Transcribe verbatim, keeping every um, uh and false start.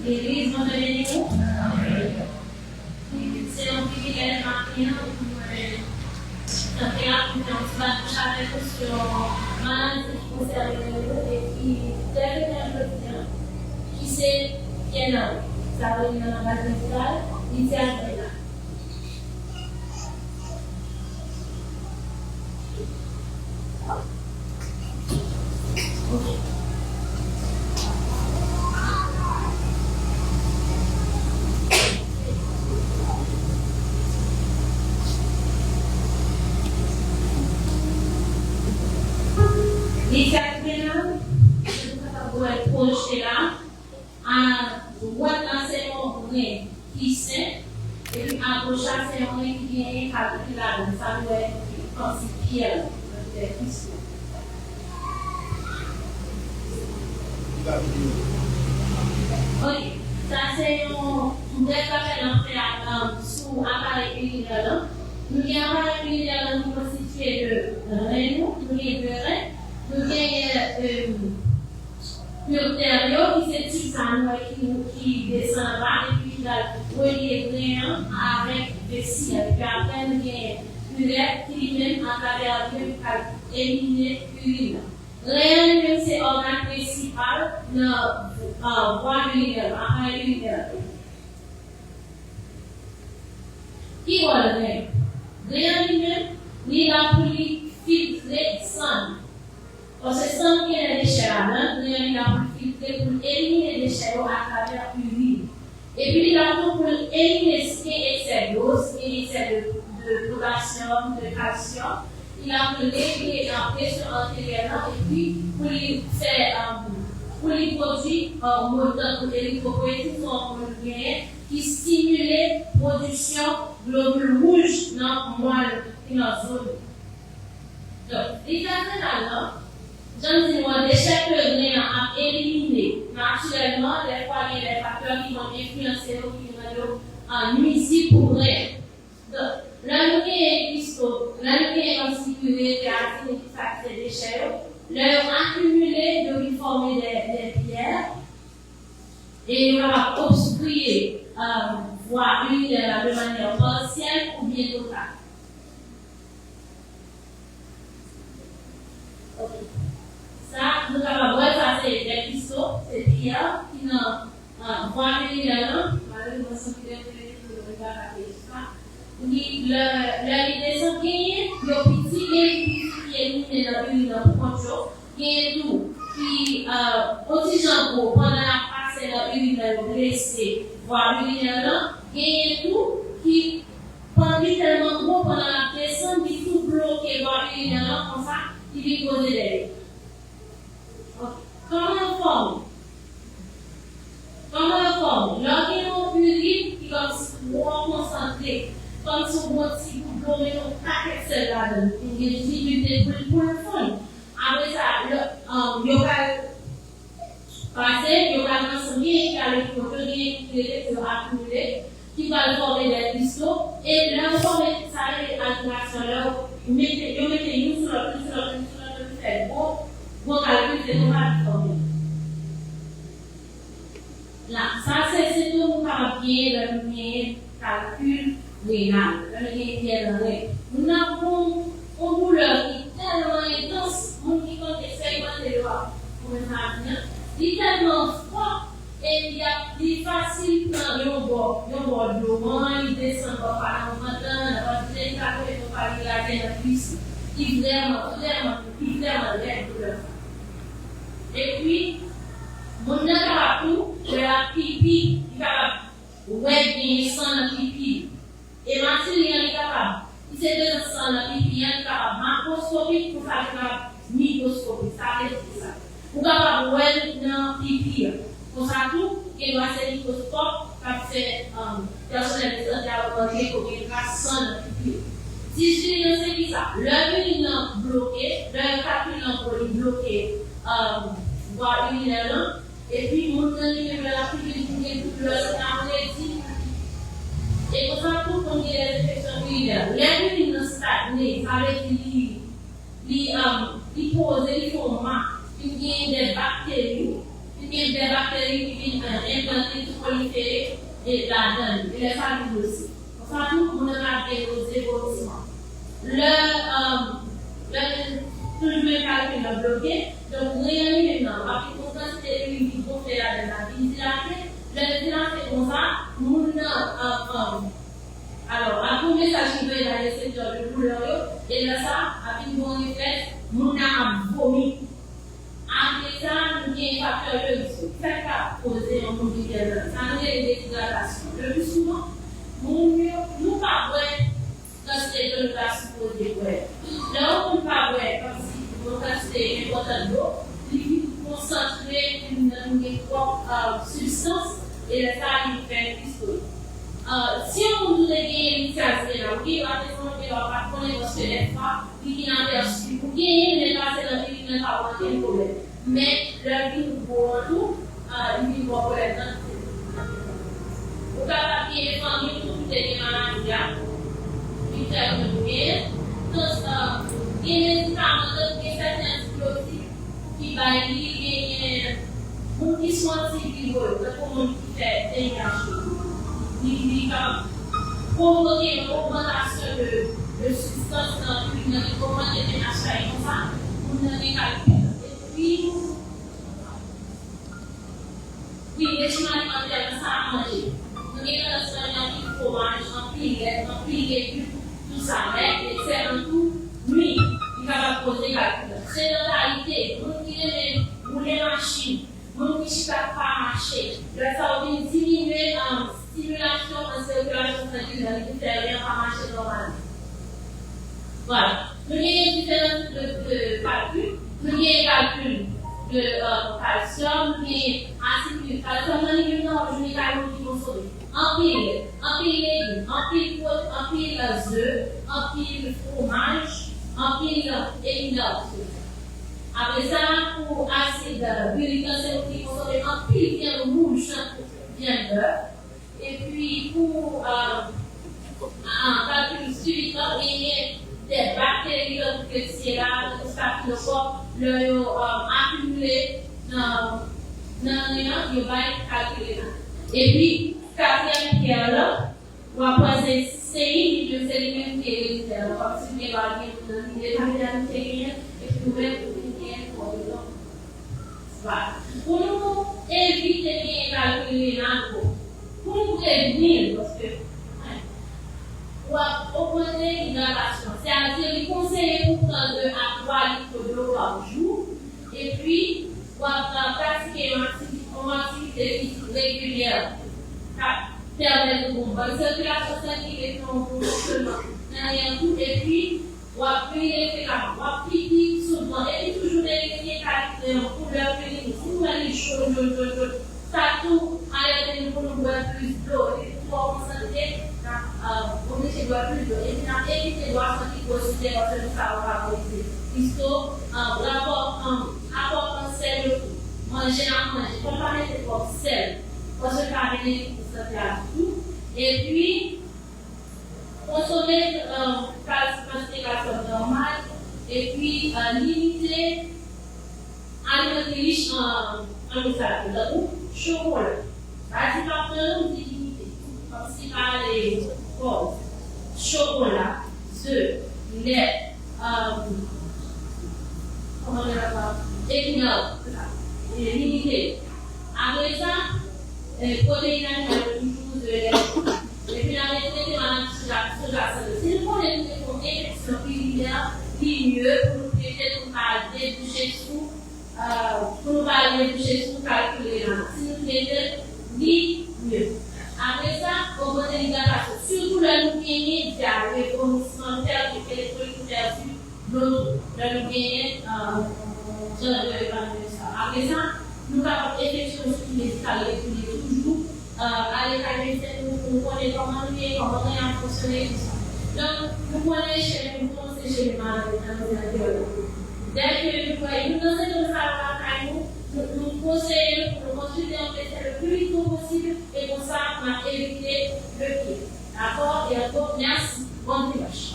Legliz, Bondye beni nou. Se yon privilèj maten an pou mwen kanpe la pou m fè yon ti badbouch avèk ou sou yon maladi ki konsène nou e ki trè frekan jodi a, ki se pyè nan sa yo rele nan langaj medikal, li di a pyè nan. Li sa ki gen nan, nou kapab wè l pwojte la. Adwat la se yon grenn ki senp, epi agoch la se yon grenn ki genyen kalkil ladan l, sa nou wè kòmsi pyè nan tèt li. Ok, sa se yon, m te fè nan fè a, um, sou aparèy irinè lan. Nou gen aparèy irinè lan ki konstitye de ren nou, nou gen de ren, nou genyen, um, Uretè yo, ki se tib sa nou wè ki, ki desann anba, epi ki pral relye grenn an avèk vesi an. Epi apre, nou gen urèt ki li menm atravè li menm ki pral elimine irin an. Ren an li menm se ògàn prensipal nan, ah, vwa irinè, aparèy irinè. Ki wòl ren? Ren an li menm, li la pou li filtre san. Paske san gen dechè ladan l, ren an li la pou l filtre, pou l elimine dechè yo atravè irin. Epi li la tou pou l elimine si gen eksè dlo, si gen eksè de, de potasyòm, de kalsyòm, li la pou l regle nan presyon arteryèl lan, epi pou li fè, um, pou li pwodui, um, òmòn tankou eritwopoyetin, se yon òmòn nou genyen, ki stimile pwodiksyon globil wouj nan mwèl ki nan zo nou. Donk, lide adrenal lan, jan m di nou an, dechè ke ren an ap elimine natirèlman, dèfwa gen de faktè ki konn enfliyanse yo, ki rann yo, ah, nwizib pou ren. Donk, lè nou genyen kristò, lè nou genyen kòmsi ire, kreatin, e tout sa ki se dechè yo, lè yo akimile, yo vin fòme de, de pyè, e yo kapab obstriye, euh, vwa irinè la de manyè pasyèl oubyen total. Ok. Sa, nou kapab wè sa se de kristò, se pyè ki nan, euh, vwa irinè lan. Malerezman, san ki de pou li pa ka fè sa. Li, lè, lè li desann genyen, yo piti, genyen ki piti ki elimine nan irin nan pou kont yo. Genyen tou ki, euh, yon ti jan gwo, pandan y ap pase nan irin nan, yo blese vwa irinè lan. Genyen tou ki, pandan li tèlman gwo, pandan l ap desann, li tou bloke vwa irinè lan konsa, li vin koze dèyè. Ok. Kòman yo fòme? Kòman yo fòme? Lè w gen yon irin ki kòmsi twò konsantre, kòmsi w gen yon ti gout dlo, mete yon pakèt sèl ladan l, pou l gen difikilte pou l, pou l fonn. Apre sa, lè, um, yo pral pase, yo pral nan san, genyen ki ale twò, genyen ki rete pou yo akimile, ki pral fòme de kristò, e lè yo fòme, sa rele altènasyon, lè yo mete, yo mete youn sou lòt, youn sou lòt, youn sou lòt, yo fè gwo, gwo kalkil, se konsa ki fòme. La, sa se sentòm ou kapab genyen lè nou genyen kalkil renal, lè nou genyen pyè nan ren. Moun nan gon yon doulè ki tèlman entans, moun ki konn eksperimante l yo ap konprann sa m ap di an, li tèlman fò, e li ap, li fasil pran yon bò, yon bò dlo an, li desann bò pa nan vant lan, nan vant li, li ka tonbe bò pa li, li atè nan kwis li. Li vrèman, vrèman, li vrèman rèd doulè sa. Epi, moun nan kapab tou, lè l ap pipi, li kapab wè genyen san nan pipi. Ematil li an, li kapab, si se prezans san nan pipi an, li kapab makwoskopik, konsa li kapab mikwoskopik. Sa vle di sa. Ou kapab wè l nan pipi an. Konsa tou, gen dwa se mikwoskòp k ap fè, um, pèsonèl de sante a remake ke gen tras san nan pipi an. Diz irin nan se kisa? Lè irin nan bloke, lè kalkil lan gwo, li bloke, um, vwa irinè lan, epi moun nan li menm lè l ap pipi, li gen doulè, li ka redi pipi. E konsa tou konn gen de enfeksyon irinè. Lè irin nan stagne, sa vle di li, li, um, li poze, li fè yon ma, li genyen de bakteri, Gen de bakteri ki vin, eh, enplante tou prolifere, eh, ladan li. E lè sa li blese. Konsa tou, moun nan ka gen noze, vomisman. Lè, eh, lè toujou kalkil nan bloke, donk ren an li menm nan, ap gen yon kantite liwil ki gonfle ladan l, ap vin dilate. Lè l dilate konsa, moun nan, eh, eh, alò, ap gen yon mesaj ki voye bay reseptè de doulè yo, e lè sa, ap vin gen yon reflèks, moun nan ap vomi. Apre sa, nou gen faktè de risk. Sa k ka koze yon moun vin gen, sa nou rele dezidratasyon. Le pli souvan, moun yo, nou pa bwè kantite dlo nou ta sipoze bwè. Lè yon moun pa bwè kòmsi yon kantite enpòtan dlo, li vin konsantre, li vin gen twòp, eh, sibstans, e lè sa, li fè plis dlo. Eh, si yon moun tou te genyen lityaz rena, ou gen dwa te fè yon, gen dwa pa t konnen, paske dèfwa, li vin apèsi. Ou genyen, men pase nan pirit nan pa gen ankenn pwoblèm. Men, lè l vin gwo an tou, ah, li vin ba w pwoblèm nan tèt. Ou kapab gen fanmi w tou ki te gen maladi a, ki fè moun gen. Donk, ah, gen medikaman, donk, gen sèten antibyotik ki bay li, genyen moun ki sou antiviral, tankou moun ki fè V I H yo, li, li ka pwovoke yon ogmantasyon de, de sibstans nan pirit nan, li ogmante V I H la, e konsa, moun nan gen kalkil. Epi, wi, rejim alimantè, nan sa ap manje. Nou gen tandans manje anpil fwomaj, anpil lèt, anpil legim, tou sa, men eksè an tou nwi, li kapab koze kalkil. Sedantarite, moun ki renmen woule machin, moun ki chita pa mache, lè sa yo vin diminye, um, stimilasyon an sikilasyon sanginyè, li vin fè ren an pa mache nòmal. Vwala. Nou genyen diferan tip de, de kalkil. Nou genyen kalkil de, euh, kalsyòm, nou genyen asid kalsyòm nan li menm nan yon jounen ka yon ki konsome. Anpil, anpil legim, anpil pwot-, anpil ze, anpil fwomaj, anpil epidak. Apre sa, pou asid, euh, irik lan, se moun ki konsome anpil vyann wouj, tankou vyann bèf. Epi pou, euh, euh, kalkil sirik lan, genyen de bakteri tankou Klebsiella, tankou stafilokòk, lè yo, euh, akimile nan, nan ren an, yo bay kalkil rena. Epi, katriyèm pyè lan, w ap pran se, se li menm, se li menm ki ereditè. Kòmsi gen dwa gen moun nan li deja gen, epi ou menm ou vin gen pwoblèm. Vwala. Pou nou evite genyen kalkil rena, pou nou prevni l, paske w ap ogmante idratasyon. Sètadi, li konseye pou pran de a twa lit dlo pa jou. Epi, w ap, euh, pratike yon aktivi-, yon aktivite fizik regilyè k ap pèmèt ou gon bòn sikilasyon sanginyè, fè yon bon fonksyònman nan ren an tou. Epi, w ap brile frekan, w ap pipi souvan, epi toujou verifye kalite an, koulè pirit ou. Si nou wè li jòn, jòn, jòn, jòn, sa tou alète nou pou nou bwè plis dlo. Epi pou twò konsantre, n ap, euh, oblije bwè plis dlo. Epi n ap evite bwason ki twò sikre, paske nou sa yo favorize plis dlo, euh, rapò, euh, apò an sèl yo tou. Manje a manje, fò n pa mete twòp sèl, paske l pa benefik pou sante a ditou. Epi, konsome, euh, kal-, kantite kalsyòm nòmal, epi, euh, limite aliman ki rich an, an glikòd, tankou chokola. Pa di pa pran non, di limite. Kòmsi pale kòb, chokola, ze, lèt, euh, kòman yo rele sa? Epinal, se sa. E limite. Apre sa, eh, pwoteyin animal yo toujou, ze, lèt. Epi n ap evite maladi sou la, sou la sante. Si nou konnen nou te fè yon enfeksyon irinè, li mye pou nou trete, pou nou pa debouche sou, euh, pou nou pa debouche sou kalkil rena. Si nou trete, li mye. Apre sa, ogmante idratasyon. Sitou lè nou genyen dyare, vomisman, pèdi elektwolit, pèdi dlo, lè nou genyen, euh, jan de evanjeliz sa. Apre sa, nou kapab efekye yon swivi medikal regilyè toujou, euh, ale kay medsen nou pou nou konnen kòman nou ye, kòman nou ap fonksyone, tou sa. Donk, nou konnen chemen, nou kòmanse chemen maladi nan nou anteryo. Dèke nou wè youn nan sentòm sa yo lakay nou, nou, nou konseye nou pou nou konsilte yon medsen le pli to posib, e konsa, n ap evite le pye. Dakò? E ankò, mèsi. Bon dimanch.